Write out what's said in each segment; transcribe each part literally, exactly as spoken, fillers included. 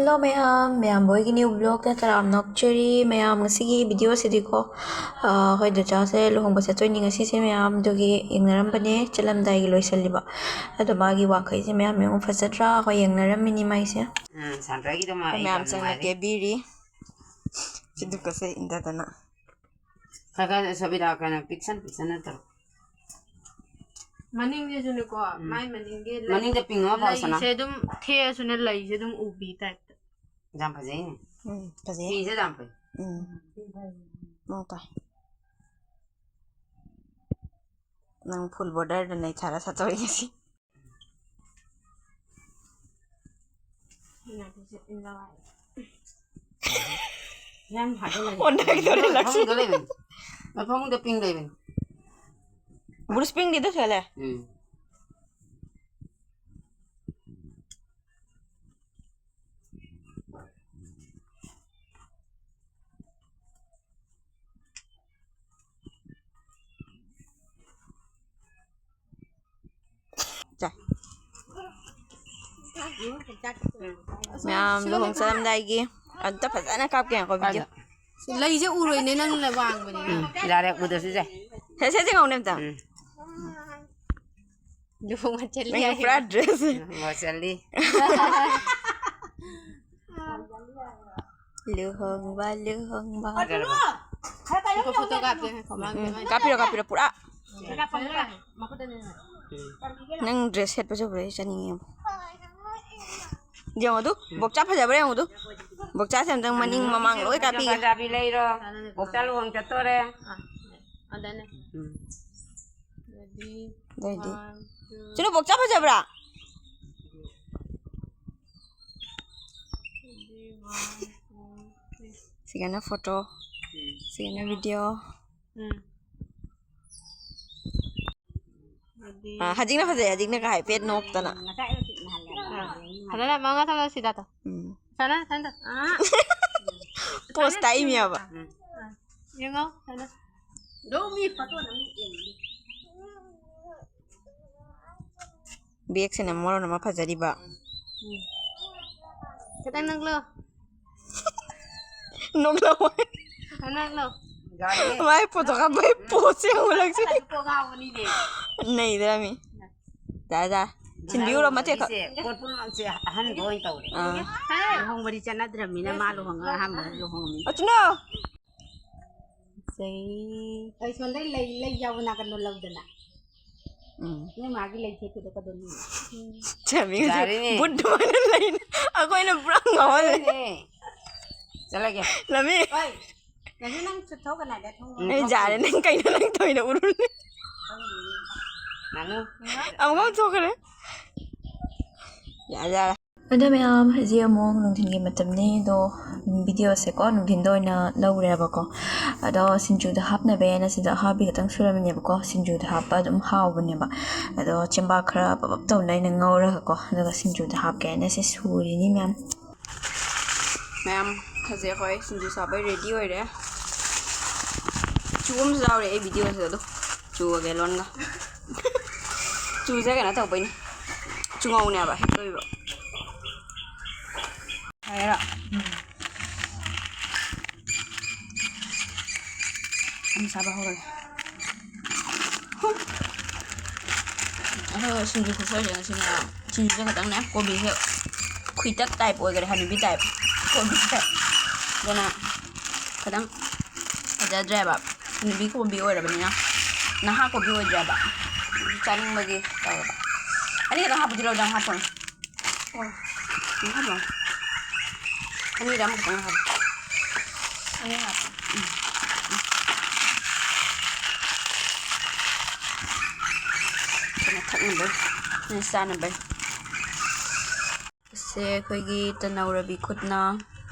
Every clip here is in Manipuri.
Hello ꯃꯌꯥꯝ, ꯃꯌꯥꯝ ꯕꯣꯏꯒꯤ new vlogꯇ ꯇꯔꯥꯝꯅ ꯑꯣꯛꯆꯔꯤ꯫ ꯃꯌꯥꯝ, ꯉꯁꯤꯒꯤ videoꯁꯤꯗꯤꯀꯣ, ꯑ, ꯑꯩꯈꯣꯏ ꯗꯗꯥꯁꯦ ꯂꯨꯍꯣꯡꯕ ꯆꯠꯇꯣꯏꯅꯤ ꯉꯁꯤꯁꯦ ꯃꯌꯥꯝ, ꯑꯗꯨꯒꯤ ꯌꯦꯡꯅꯔꯝꯕꯅꯦ꯫ ꯆꯠꯂꯝꯗꯥꯏꯒꯤ ꯂꯣꯏꯁꯤꯜꯂꯤꯕ꯫ ꯑꯗꯣ ꯃꯥꯒꯤ ꯋꯥꯡꯈꯩꯁꯦ ꯃꯌꯥꯝ ꯌꯦꯡꯉꯨ, ꯐꯖꯗ꯭ꯔꯥ? ꯑꯩꯈꯣꯏ ꯌꯦꯡꯅꯔꯝꯃꯤꯅꯤ ꯃꯥꯏꯁꯦ꯫ ꯎꯝ, ꯁꯥꯟꯇ꯭ꯔꯒꯤꯗꯣ ꯃꯥ ꯑꯩ ꯃꯌꯥꯝ ꯌꯥꯝ ꯆꯪꯅ ꯅꯨꯡꯉꯥꯏꯔꯦ꯫ ꯀꯦꯕꯤꯔꯤ꯫ ꯐꯤꯗꯨꯀꯁꯦ ꯏꯟꯗꯗꯅ꯫ ꯈꯔ ꯈꯔ ꯁꯣꯕꯤꯗꯥ ꯀꯩꯅꯣ ꯄꯤꯛꯁꯟ ꯄꯤꯛꯁꯟꯅ ꯇꯧ꯫ ꯃꯅꯤꯡꯁꯤꯁꯨꯅꯦꯀꯣ, ꯎꯝ꯫ ꯃꯥꯏ ꯃꯅꯤꯡꯒꯤ ꯂꯩ-, ꯃꯅꯤꯡꯗ pink ꯑꯃ ꯄꯥꯎꯁꯅꯥ꯫ ꯂꯩꯁꯦ ꯑꯗꯨꯝ ꯊꯦꯛꯑꯁꯨꯅꯦ, ꯂꯩꯁꯦ ꯑꯗꯨꯝ ꯎꯕꯤ typeꯇ꯫ ꯌꯥꯝ ꯐꯖꯩꯅꯦ꯫ ꯎꯝ, ꯐꯖꯩ꯫ ꯐꯤꯁꯦ ꯌꯥꯝ ꯐꯩ꯫ ꯎꯝ꯫ ꯃꯑꯣꯡ ꯇꯥꯏ꯫ ꯅꯪ full borderꯗ ꯅꯩꯊꯔ ꯁꯥꯠꯇꯧꯔꯤ ꯉꯁꯤ꯫ ꯌꯥꯝ ꯍꯥꯏꯕ ꯂꯩ꯫ ꯑꯣꯟꯅꯈꯤꯗꯧꯔꯦ ꯂꯛꯁꯃꯤ꯫ ꯐꯃꯨꯡꯗ ꯂꯩꯕꯅꯤ꯫ ꯐꯃꯨꯡꯗ pink ꯂꯩꯕꯅꯤ꯫ Bruce pinkꯗꯤ ꯇꯧꯁꯜꯂꯦ꯫ ꯎꯝ꯫ ꯆꯥꯏ꯫ ꯃꯌꯥꯝ ꯂꯨꯍꯣꯡ ꯆꯠꯂꯝꯗꯥꯏꯒꯤ ꯑꯝꯇ ꯐꯖꯅ ꯀꯥꯞꯀꯦ ꯉꯥꯏꯈꯣ video꯫ ꯂꯩꯁꯦ ꯎꯔꯣꯏꯅꯦ, ꯅꯪꯅ ꯋꯥꯡꯕꯅꯤꯅ꯫ ꯎꯝ, ꯌꯥꯔꯦ, ꯎꯗ꯭ꯔꯁꯨ ꯌꯥꯏ꯫ ꯁꯦ, ꯁꯦ, ꯁꯦ, ꯉꯧꯅꯦ ꯑꯝꯇ꯫ ꯎꯝ꯫ ꯂꯨꯍꯣꯡꯕ ꯆꯠꯂꯤ ꯅꯪꯒꯤ ꯍꯥꯏꯌꯦ꯫ ꯄꯨꯔꯥ dress꯫ ꯂꯨꯍꯣꯡꯕ ꯆꯠꯂꯤ꯫ ꯂꯨꯍꯣꯡꯕ, ꯂꯨꯍꯣꯡꯕ꯫ ꯐꯖꯔꯕ? ꯉꯥꯏꯈꯣ, photo ꯀꯥꯞꯀꯦ, ꯉꯥꯏꯈꯣ, ꯃꯥꯒꯤ ꯎꯝ, ꯃꯥꯒꯤ꯫ ꯀꯥꯞꯄꯤꯔꯣ, ꯀꯥꯞꯄꯤꯔꯣ, ꯄꯨꯔꯥ꯫ ꯅꯪ dress ꯁꯦꯠꯄꯁꯦ ꯎꯕꯗ ꯑꯩ ꯆꯠꯅꯤꯡꯉꯦ꯫ ꯌꯦꯡꯉꯣ ꯑꯗꯨ, ꯕꯣꯛꯆꯥ ꯐꯖꯕ꯭ꯔꯥ ꯌꯦꯡꯉꯣ ꯑꯗꯨ꯫ ꯕꯣꯛꯆꯥꯁꯦ ꯑꯝꯇꯪ ꯃꯅꯤꯡ ꯃꯃꯥꯡ ꯂꯣꯏ ꯀꯥꯞꯄꯤꯒꯦ꯫ ꯄꯟꯖꯥꯕꯤ ꯂꯩꯔꯣ꯫ ꯕꯣꯛꯆꯥ ꯂꯨꯍꯣꯡ ꯆꯠꯇꯣꯔꯦ꯫ ꯑꯗꯅꯦ꯫ ꯎꯝ꯫ Ready? Ready꯫ One, two꯫ ꯆꯨꯅꯨ, ꯕꯣꯛꯆꯥ ꯐꯖꯕ꯭ꯔꯥ? Ready, one, two, three꯫ ꯁꯤꯒꯅ photo꯫ ꯎꯝ꯫ ꯁꯤꯒꯅ video꯫ ꯎꯝ꯫ Ready, ꯑꯥ, ꯍꯧꯖꯤꯛꯅ ꯐꯖꯩ, ꯍꯧꯖꯤꯛꯅ ꯀꯥꯏ ꯄꯦꯠ ꯅꯣꯛꯇꯅ꯫ ꯑꯥ, ꯐꯖꯅ ꯃꯉꯥ ꯊꯝꯃꯣ ꯁꯤꯗ꯫ ꯎꯝ꯫ ꯁꯥꯟꯅ, ꯁꯥꯟꯅ꯫ ꯑꯥ꯫ Pose ꯇꯥꯛꯏꯃꯤꯌꯥꯕ꯫ ꯎꯝ꯫ ꯌꯦꯡꯉꯣ, ꯁꯥꯟꯅ꯫ Bagꯁꯤꯅ ꯃꯔꯣꯟ ꯑꯃ ꯐꯖꯔꯤꯕ꯫ ꯎꯝ꯫ ꯈꯤꯇꯪ ꯅꯛꯂꯣ꯫ ꯅꯣꯛꯂꯛꯑꯣ꯫ ꯈꯤꯇꯪ ꯅꯛꯂꯣ꯫ ꯌꯥꯔꯦ꯫ ꯃꯥꯏ ꯄꯣꯠꯇꯣ ꯀꯥꯞꯄꯩ ꯄꯣꯠꯁꯦ ꯌꯦꯡꯉꯨ ꯅꯪꯁꯦ꯫ ꯀꯣꯛ ꯉꯥꯎꯕꯅꯤꯅꯦ꯫ ꯅꯩꯗ꯭ꯔꯥ ꯃꯤ? ꯌꯥꯔꯦ, ꯌꯥꯔꯦ꯫ ꯊꯤꯟꯕꯤꯌꯨꯔꯣ ꯃꯇꯦꯛ ꯈꯛ? ꯂꯨꯍꯣꯡꯕꯒꯤꯁꯦ ꯄꯣꯠ ꯄꯨꯝꯅꯃꯛꯁꯦ ꯑꯍꯟꯕ ꯑꯣꯏꯅ ꯇꯧꯔꯦ꯫ ꯑꯥ꯫ ꯂꯨꯍꯣꯡꯕꯗꯤ ꯆꯠꯅꯗ꯭ꯔꯕꯅꯤꯅ ꯃꯥ ꯂꯨꯍꯣꯡꯉ ꯑꯍꯥꯟꯕ ꯂꯨꯍꯣꯡꯉꯝꯅꯤ꯫ ꯑꯆꯨꯅꯣ! ꯁꯦ꯫ ꯑꯩ ꯁꯣꯝꯗꯩ ꯂꯩ, ꯂꯩ ꯌꯥꯎꯕ ꯅꯥꯀꯟꯗꯣ ꯂꯧꯗꯅ꯫ ꯎꯝ꯫ ꯅꯣꯏ ꯃꯥꯒꯤ ꯂꯩ ꯊꯦꯠꯄꯗꯣ ꯀꯗꯧꯅꯤ? ꯆꯥꯕꯤ ꯍꯧꯖꯤꯛ ꯌꯥꯔꯦꯅꯦ꯫ ꯕꯨꯠ ꯑꯗꯨꯃꯥꯏꯅ ꯂꯩꯅ꯫ ꯑꯩꯈꯣꯏꯅ ꯄꯨꯔꯥ ꯉꯥꯎꯍꯜꯂꯦ꯫ ꯌꯥꯔꯦꯅꯦ꯫ ꯆꯠꯂꯒꯦ꯫ ꯂꯃꯤ꯫ ꯍꯣꯏ꯫ ꯅꯪꯁꯨ ꯅꯪ ꯆꯠꯊꯣꯛꯀꯅꯤ ꯍꯥꯏꯗ ꯊꯣꯡ ꯎꯝ, ꯑꯩ ꯌꯥꯔꯦ, ꯅꯪ ꯀꯩꯅꯣ ꯅꯪ ꯇꯧꯔꯤꯗꯣ ꯎꯔꯨꯅꯦ꯫ ꯅꯥꯅꯨ꯫ ꯑꯃꯨꯛ ꯊꯣꯛꯈ꯭ꯔꯦ꯫ ꯌꯥꯔꯦ, ꯌꯥꯔꯦ꯫ ꯑꯗꯣ ꯃꯌꯥꯝ, ꯍꯧꯖꯤꯛ ꯑꯃꯨꯛ ꯅꯨꯡꯊꯤꯜꯒꯤ ꯃꯇꯝꯅꯤ꯫ ꯑꯗꯣ ꯚꯤꯗꯤꯑꯣꯁꯦꯀꯣ ꯅꯨꯡꯊꯤꯜꯗ ꯑꯣꯏꯅ ꯂꯧꯔꯦꯕꯀꯣ꯫ ꯑꯗꯣ ꯁꯤꯡꯖꯨꯗ ꯍꯥꯞꯅꯕ ꯍꯥꯏꯅ ꯁꯤꯗ ꯑꯍꯥꯕꯤ ꯈꯛꯇꯪ ꯁꯨꯔꯝꯃꯤꯅꯦꯕꯀꯣ꯫ ꯁꯤꯡꯖꯨꯗ ꯍꯥꯞꯄ ꯑꯗꯨꯝ ꯍꯥꯎꯕꯅꯦꯕ꯫ ꯑꯗꯣ ꯆꯦꯡꯕꯥꯛ ꯈꯔ ꯄꯞ ꯄꯞ ꯇꯧꯅ ꯑꯩꯅ ꯉꯧꯔꯒꯀꯣ, ꯑꯗꯨꯒ ꯁꯤꯡꯖꯨꯗ ꯍꯥꯞꯀꯦ ꯍꯥꯏꯅ ꯁꯤ ꯁꯨꯔꯤꯅꯤ ꯃꯌꯥꯝ꯫ ꯃꯌꯥꯝ, ꯍꯧꯖꯤꯛ ꯑꯩꯈꯣꯏ ꯁꯤꯡꯖꯨ ꯆꯥꯕꯩ ꯔꯦꯗꯤ ꯑꯣꯏꯔꯦ꯫ ꯆꯨ ꯑꯃꯁꯨ ꯌꯥꯎꯔꯦ ꯑꯩ ꯚꯤꯗꯤꯑꯣꯁꯤꯗ, ꯑꯗꯣ ꯆꯨꯒꯒꯦ ꯂꯣꯟꯒ꯫ ꯆꯨꯁꯦ ꯀꯩꯅꯣ ꯇꯧꯕꯩꯅꯤ, ꯆꯨꯉꯧꯅꯦꯕ ꯍꯦꯛꯇꯣꯏꯕ꯫ ꯍꯥꯏꯔꯣ? ꯑꯩ ꯆꯥꯕ ꯍꯧꯔꯒꯦ꯫ ꯑꯗꯣ ꯁꯤꯡꯖꯨ ꯈꯨꯠꯁꯣꯏꯁꯦ ꯉꯁꯤꯅꯦ, ꯁꯤꯡꯖꯨꯁꯦ ꯈꯛꯇꯪꯅꯦ, ꯀꯣꯕꯤꯁꯦ ꯈꯨꯏꯇꯛ ꯇꯥꯏꯞ ꯑꯣꯏꯈꯔꯦ, ꯍꯅꯨꯕꯤ ꯇꯥꯏꯞ ꯀꯣꯕꯤꯁꯦ꯫ ꯑꯗꯨꯅ ꯈꯤꯇꯪ ꯐꯖꯗ꯭ꯔꯦꯕ, ꯍꯅꯨꯕꯤ ꯀꯣꯕꯤ ꯑꯣꯏꯔꯕꯅꯤꯅ, ꯅꯍꯥ ꯀꯣꯕꯤ ꯑꯣꯏꯗ꯭ꯔꯦꯕ꯫ ꯆꯥꯅꯤꯡꯕꯒꯤ ꯇꯧꯔꯕ꯫ ꯑꯅꯤ ꯈꯛꯇꯪ ꯍꯥꯞꯄꯗꯤ ꯂꯧꯗ ꯍꯥꯞꯄꯣ꯫ ꯑꯣ, ꯎꯝ, ꯍꯥꯞꯄꯣ꯫ ꯑꯅꯤꯔ ꯑꯃꯈꯛꯇꯪ ꯍꯥꯞꯄꯣ꯫ ꯑꯅꯤ ꯍꯥꯞꯄꯣ꯫ ꯎꯝ꯫ ꯀꯩꯅꯣ ꯊꯛꯅꯕꯩ, ꯆꯥꯅꯕꯩ꯫ ꯁꯦ ꯑꯩꯈꯣꯏꯒꯤ ꯇꯅꯧꯔꯕꯤ ꯈꯨꯠꯅ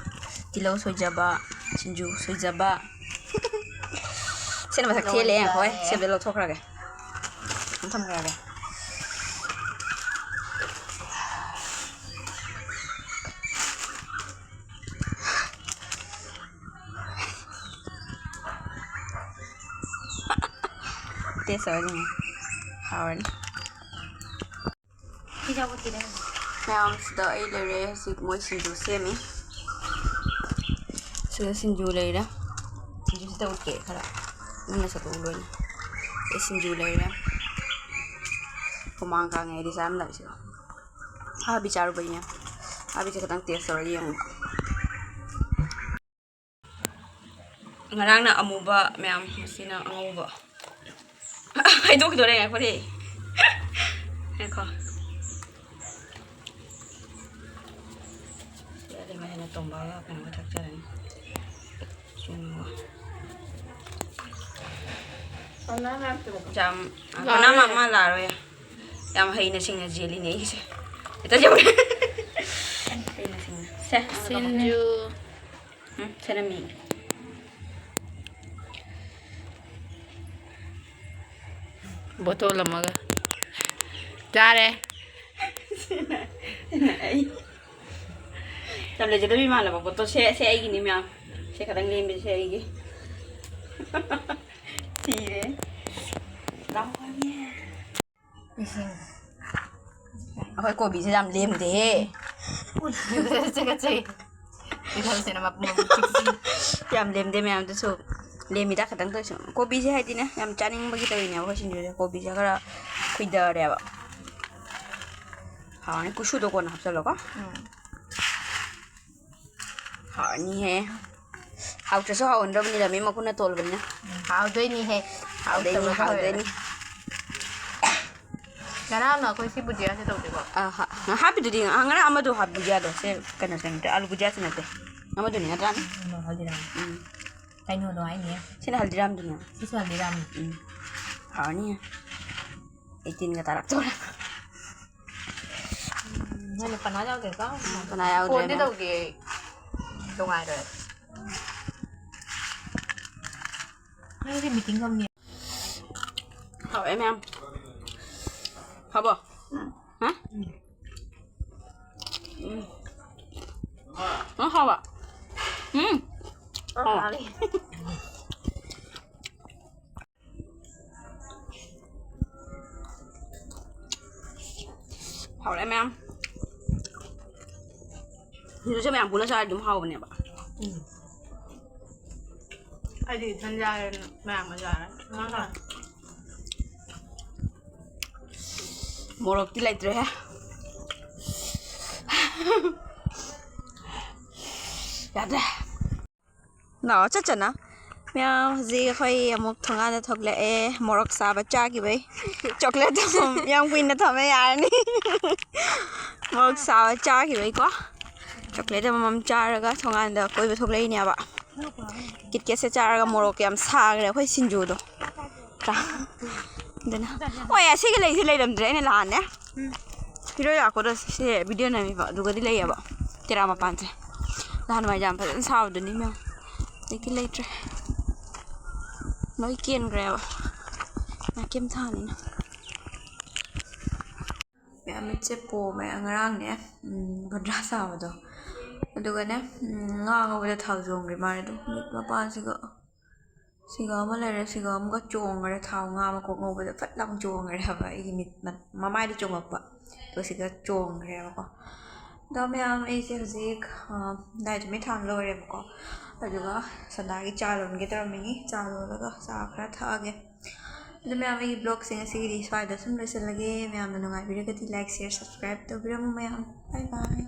ꯇꯤꯜꯍꯧ ꯁꯣꯏꯖꯕ, ꯁꯤꯡꯖꯨ ꯁꯣꯏꯖꯕ꯫ ꯁꯤꯅ ꯃꯁꯛ ꯊꯤꯍꯜꯂꯦ, ꯌꯦꯡꯉꯣ, ꯍꯣꯏ, ꯂꯣꯏꯔꯦ꯫ ꯁꯦꯞꯇ ꯂꯧꯊꯣꯛꯈ꯭ꯔꯒꯦ꯫ ꯑꯗꯨꯝ ꯊꯝꯈ꯭ꯔꯒꯦ꯫ Taste ꯇꯧꯔ ꯌꯦꯡꯉꯣ꯫ ꯍꯥꯎꯔꯅꯤ꯫ ꯃꯌꯥꯝ, ꯁꯤꯗ ꯑꯩ ꯂꯩꯔꯦ꯫ ꯍꯧꯖꯤꯛ ꯃꯣꯏ ꯁꯤꯡꯖꯨ ꯁꯦꯝꯃꯤ꯫ ꯁꯤꯗ ꯁꯤꯡꯖꯨ ꯂꯩꯔꯦ꯫ ꯁꯤꯡꯖꯨꯁꯤꯗ ꯎꯠꯀꯦ ꯈꯔ꯫ ꯅꯪꯅ ꯁꯠꯇꯣꯛꯎ ꯂꯣꯏꯅ꯫ ꯑꯩ ꯁꯤꯡꯖꯨ ꯂꯩꯔꯦ꯫ ꯍꯨꯃꯥꯡ ꯀꯥꯡꯉꯦ ꯑꯩꯗꯤ ꯆꯥꯔꯝꯗꯥꯏꯁꯤꯗ꯫ ꯑꯍꯥꯕꯤ ꯆꯥꯔꯨꯕꯩꯅꯦ꯫ ꯑꯍꯥꯕꯤꯁꯦ ꯈꯤꯇꯪ taste ꯇꯧꯔ ꯌꯦꯡꯉꯨ꯫ ꯉꯔꯥꯡꯅ ꯑꯃꯨꯕ ꯃꯌꯥꯝ, ꯉꯁꯤꯅ ꯑꯉꯧꯕ꯫ ꯍꯩꯗꯣꯛꯈꯤꯗꯣꯔꯦ, ꯉꯥꯏꯈꯣꯅꯦ꯫ ꯉꯥꯏꯈꯣ꯫ ꯁꯤ ꯑꯗꯨꯝ ꯑꯩꯅ ꯇꯣꯝꯕꯒ ꯀꯩꯅꯣꯒ ꯊꯛꯆꯔꯅꯤ꯫ ꯆꯨꯝꯃꯣ꯫ ꯌꯥꯝ, ꯂꯥꯛꯑꯔꯣꯏ꯫ ꯀꯅꯥ ꯃꯥ, ꯃꯥ ꯂꯥꯛꯑꯔꯣꯏ꯫ ꯌꯥꯝ ꯍꯩꯅ ꯁꯤꯡꯅ ꯆꯦꯜꯂꯤꯅꯦ ꯑꯩꯁꯦ꯫ ꯍꯦꯛꯇ ꯌꯧꯔꯦ꯫ ꯍꯩꯅ ꯁꯤꯡꯅ꯫ ꯁꯦ, ꯁꯤꯡꯖꯨ꯫ ꯎꯝ, ꯁꯦ ꯅꯝꯃꯤ꯫ ꯕꯣꯇꯣꯜ ꯑꯃꯒ꯫ ꯆꯥꯔꯦ꯫ ꯁꯤꯅ, ꯁꯤꯅ ꯑꯩ꯫ ꯌꯥꯝ ꯂꯩꯖꯗꯕꯤ ꯃꯥꯜꯂꯕ ꯕꯣꯇꯣꯜ꯫ ꯁꯦ, ꯁꯦ ꯑꯩꯒꯤꯅꯤ ꯃꯌꯥꯝ꯫ ꯁꯦ ꯈꯇꯪ ꯂꯦꯝꯃꯤꯁꯦ ꯑꯩꯒꯤ꯫ ꯊꯤꯔꯦ꯫ ꯂꯥꯎ ꯍꯥꯏꯕꯅꯦ꯫ ꯏꯁꯤꯡ꯫ ꯑꯩꯈꯣꯏ ꯀꯣꯕꯤꯁꯦ ꯌꯥꯝ ꯂꯦꯝꯗꯦꯍꯦ꯫ ꯆꯤꯛꯀꯠꯆꯩ꯫ ꯇꯤꯜꯍꯧꯁꯤꯅ ꯃꯄꯨꯝ ꯃꯄꯨꯝ ꯆꯤꯛꯁꯤ꯫ ꯌꯥꯝ ꯂꯦꯝꯗꯦ ꯃꯌꯥꯝꯗꯨꯁꯨ꯫ ꯂꯦꯝꯃꯤꯗ ꯈꯇꯪ ꯇꯧꯔꯤꯁꯦ꯫ ꯀꯣꯕꯤꯁꯦ ꯍꯥꯏꯗꯤꯅꯦ, ꯌꯥꯝ ꯆꯥꯅꯤꯡꯕꯒꯤ ꯇꯧꯔꯤꯅꯦꯕ ꯑꯩꯈꯣꯏ ꯁꯤꯡꯖꯨꯁꯦ꯫ ꯀꯣꯕꯤꯁꯦ ꯈꯔ ꯈꯨꯏꯗꯔꯦꯕ꯫ ꯍꯥꯎꯔꯅꯤ꯫ ꯀꯨꯁꯨꯗꯣ ꯀꯣꯟꯅ ꯍꯥꯞꯆꯜꯂꯣꯀꯣ꯫ ꯎꯝ꯫ ꯍꯥꯎꯔꯅꯤꯍꯦ꯫ ꯍꯥꯎꯇ꯭ꯔꯁꯨ ꯍꯥꯎꯍꯟꯗ꯭ꯔꯕꯅꯤꯅ ꯃꯤ ꯃꯈꯨꯠꯅ ꯇꯣꯜꯂꯕꯅꯤꯅ꯫ ꯍꯥꯎꯗꯣꯏꯅꯤꯍꯦ꯫ ꯍꯥꯎꯗꯣꯏꯅꯤ, ꯍꯥꯎꯇꯕ ꯍꯥꯎꯗꯣꯏꯅꯤ꯫ ꯉꯔꯥꯡꯅ ꯑꯩꯈꯣꯏ ꯁꯤ ꯕꯨꯖꯤꯌꯥꯁꯦ ꯇꯧꯗꯦꯀꯣ? ꯑ, ꯍꯥ-, ꯍꯥꯞꯄꯤꯗꯨꯗꯤ, ꯑ, ꯉꯔꯥꯡ ꯑꯃꯗꯣ ꯍꯥꯞ ꯕꯨꯖꯤꯌꯥꯗꯣ꯫ ꯁꯦ ꯀꯩꯅꯣꯁꯦ ꯅꯠꯇꯦ, ꯑꯥꯂꯨ ꯕꯨꯖꯤꯌꯥꯁꯦ ꯅꯠꯇꯦ꯫ ꯑꯃꯗꯨꯅꯤ ꯅꯠꯇ꯭ꯔꯥꯅꯦ? ꯎꯝ, ꯍꯜꯗꯤꯔꯥꯝ꯫ ꯎꯝ꯫ ꯀꯩꯅꯣꯗꯣ ꯍꯥꯏꯅꯦ꯫ ꯁꯤꯅ ꯍꯜꯗꯤꯔꯥꯝꯗꯨꯅꯦ꯫ ꯁꯤꯁꯨ ꯍꯜꯗꯤꯔꯥꯝꯅꯤ꯫ ꯎꯝ꯫ ꯍꯥꯎꯔꯅꯤ꯫ ꯑꯩꯇꯤꯟꯒ ꯇꯥꯔꯛꯇꯣꯔꯦ꯫ ꯎꯝ, ꯅꯣꯏꯅ ꯄꯅꯥ ꯌꯥꯎꯗꯦꯀꯣ? ꯄꯅꯥ ꯌꯥꯎꯗ꯭ꯔꯦ, ꯐꯣꯟꯗꯤ ꯃꯦꯝ꯫ ꯇꯧꯒꯦ꯫ ꯅꯨꯡꯉꯥꯏꯔꯣꯏ꯫ ꯅꯪꯗꯤ meeting ꯐꯝꯅꯤ꯫ ꯍꯥꯎꯋꯦ, ꯃꯦꯝ꯫ ꯍꯥꯎꯕꯣ? ꯍꯥ? ꯎꯝ꯫ ꯎꯝ, ꯍꯥꯎꯕ꯫ ꯎꯝ꯫ ꯍꯥꯎꯕ꯫ ꯍꯥꯎꯔꯦ, ꯃꯌꯥꯝ꯫ ꯁꯤꯡꯖꯨꯁꯦ ꯃꯌꯥꯝ ꯄꯨꯜꯂ ꯆꯥꯔꯗꯤ ꯑꯗꯨꯝ ꯍꯥꯎꯕꯅꯦꯕ꯫ ꯎꯝ꯫ ꯑꯩꯗꯤ ꯏꯊꯟ ꯆꯥꯔꯦꯅ ꯃꯌꯥꯝꯒ ꯆꯥꯔꯦ꯫ ꯉꯥ ꯆꯥꯔꯦ꯫ ꯃꯣꯔꯣꯛꯇꯤ ꯂꯩꯇ꯭ꯔꯦꯍꯦ꯫ ꯌꯥꯗ꯭ꯔꯦ꯫ ꯂꯥꯛꯑꯣ ꯆꯠꯆꯅ꯫ ꯃꯌꯥꯝ ꯍꯧꯖꯤꯛ ꯑꯩꯈꯣꯏ ꯑꯃꯨꯛ ꯊꯣꯡꯒꯥꯟꯗ ꯊꯣꯛꯂꯛꯑꯦ꯫ ꯃꯣꯔꯣꯛ ꯆꯥꯕ ꯆꯥꯈꯤꯕꯩ꯫ ꯆꯣꯀ꯭ꯂꯦꯠꯇꯣ ꯌꯥꯝ ꯀꯨꯏꯅ ꯊꯝꯃꯦ ꯌꯥꯔꯅꯤ꯫ ꯃꯣꯔꯣꯛ ꯆꯥꯕ ꯆꯥꯈꯤꯕꯩꯀꯣ꯫ ꯆꯣꯀ꯭ꯂꯦꯠ ꯑꯃꯃꯝ ꯆꯥꯔꯒ ꯊꯣꯡꯒꯥꯟꯗ ꯀꯣꯏꯕ ꯊꯣꯛꯂꯛꯏꯅꯦꯕ꯫ ꯀꯤꯠꯀꯦꯠꯁꯦ ꯆꯥꯔꯒ ꯃꯣꯔꯣꯛ ꯌꯥꯝ ꯁꯥꯈ꯭ꯔꯦ ꯑꯩꯈꯣꯏ ꯁꯤꯡꯖꯨꯗꯣ꯫ ꯇ꯭ꯔꯥ-, ꯑꯗꯨꯅ ꯍꯣꯏ ꯑꯁꯤꯒꯤ ꯂꯩꯁꯦ ꯂꯩꯔꯝꯗ꯭ꯔꯦ ꯑꯩꯅ ꯂꯥꯛꯑꯅꯦ꯫ ꯐꯤꯔꯣꯏ ꯂꯥꯛꯄꯗꯣ ꯁꯤ ꯚꯤꯗꯤꯑꯣ ꯅꯝꯃꯤꯕ ꯑꯗꯨꯒꯗꯤ ꯂꯩꯌꯦꯕ꯫ ꯇꯦꯔꯥ ꯃꯄꯥꯟꯁꯦ꯫ ꯅꯍꯥꯟꯋꯥꯏ ꯌꯥꯝ ꯐꯖꯅ ꯁꯥꯕꯗꯨꯅꯤ ꯃꯌꯥꯝ꯫ ꯍꯧꯖꯤꯛꯇꯤ ꯂꯩꯇ꯭ꯔꯦ꯫ ꯂꯣꯏ ꯀꯦꯟꯈ꯭ꯔꯦꯕ꯫ ꯅꯥꯀꯦꯝ ꯊꯥꯅꯤꯅ꯫ ꯃꯌꯥꯝ ꯃꯤꯠꯁꯦ ꯄꯣꯝꯃꯦ꯫ ꯉꯔꯥꯡꯅꯦ, ꯎꯝ, ꯕꯣꯗ꯭ꯔꯥ ꯆꯥꯕꯗꯣ꯫ ꯑꯗꯨꯒꯅꯦ, ꯎꯝ, ꯉꯥ ꯉꯧꯕꯗ ꯊꯥꯎ ꯆꯣꯡꯈ꯭ꯔꯦ ꯃꯥꯜꯂꯦ꯫ ꯑꯗꯨ ꯃꯤꯠ ꯃꯄꯥꯟꯁꯤꯒ ꯁꯤꯒ ꯑꯃ ꯂꯩꯔꯦ, ꯁꯤꯒ ꯑꯃꯒ ꯆꯣꯡꯈ꯭ꯔꯦ꯫ ꯊꯥꯎ ꯉꯥ ꯃꯀꯣꯛ ꯉꯧꯕꯗ ꯐꯠ ꯂꯥꯎ ꯆꯣꯡꯈ꯭ꯔꯦ ꯍꯥꯏꯕ ꯑꯩꯒꯤ ꯃꯤꯠ ꯃ-, ꯃꯃꯥꯏꯗ ꯆꯣꯡꯉꯛꯄ꯫ ꯑꯗꯣ ꯁꯤꯒ ꯆꯣꯡꯈ꯭ꯔꯦꯕꯀꯣ꯫ ꯑꯗꯣ ꯃꯌꯥꯝ ꯑꯩꯁꯦ ꯍꯧꯖꯤꯛ, ꯑ, ꯗꯥꯏꯇꯣꯃꯤ ꯊꯥ ꯂꯣꯏꯔꯦꯕꯀꯣ꯫ ꯑꯗꯨꯒ ꯁꯗꯥꯒꯤ ꯆꯥ ꯂꯣꯟꯒꯦ ꯇꯧꯔꯝꯃꯤꯅꯤ꯫ ꯆꯥ ꯂꯣꯜꯂꯒ ꯆꯥ ꯈꯔ ꯊꯛꯑꯒꯦ꯫ ꯑꯗꯣ ꯃꯌꯥꯝ ꯑꯩꯒꯤ vlogꯁꯦ ꯉꯁꯤꯒꯤꯗꯤ ꯁ꯭ꯋꯥꯏꯗ ꯁꯨꯝ ꯂꯣꯏꯁꯤꯜꯂꯒꯦ꯫ ꯃꯌꯥꯝꯅ ꯅꯨꯡꯉꯥꯏꯕꯤꯔꯒꯗꯤ like, share, subscribe ꯇꯧꯕꯤꯔꯝꯃꯨ ꯃꯌꯥꯝ꯫ Bye bye꯫